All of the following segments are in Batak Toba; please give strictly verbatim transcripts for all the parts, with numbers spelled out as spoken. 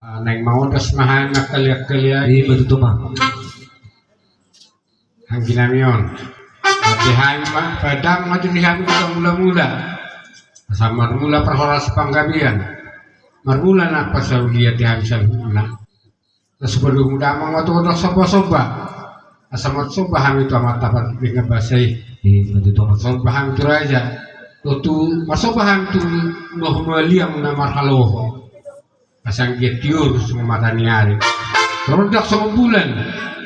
Naeng mangodas ma hami mangkaliangkaliangi. Ima tutu ma. Anggi nami on. Di hami ma, padang ma di hami godang mulamula. Asa marmula parhorasan panggabean. Marmula na pasaulian di hami saluhutna. Asa padomu damang ma tu godang sombasomba. Asa marsomba hami tu Amanta Pardenggan Basa i. Ima tutu ma. Marsomba hami tu raja. Dohot marsomba hami tu na humaliang na marhaloho. Asa anggiat tio songon mata ni ari, rondang songon bulan,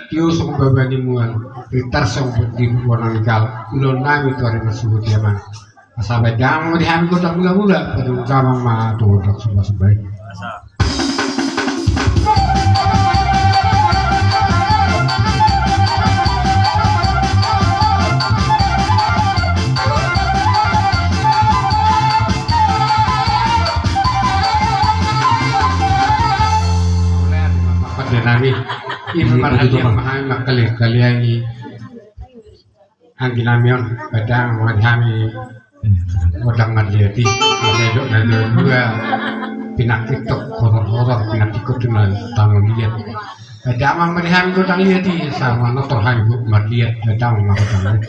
tio songon baba ni mual, ritar songon bontean ni bonang ni halak, ulaon nami tu ari marsogot i amang. Asa baen damang ma di hami godang mulamula, padomu damang ma tu godang sombasomba i. Pande nami, ima marhadiang ma hami mangkaliangkaliangi. Anggi nami on, baen damang ma di hami godang marliat i. Masa didok na dua, pinangkingkot horor-horor, pinangkingkot tu na tano liat. Baen damang ma di hami godang liat i, asa manortor hami marliat, baen damang ma godang liat.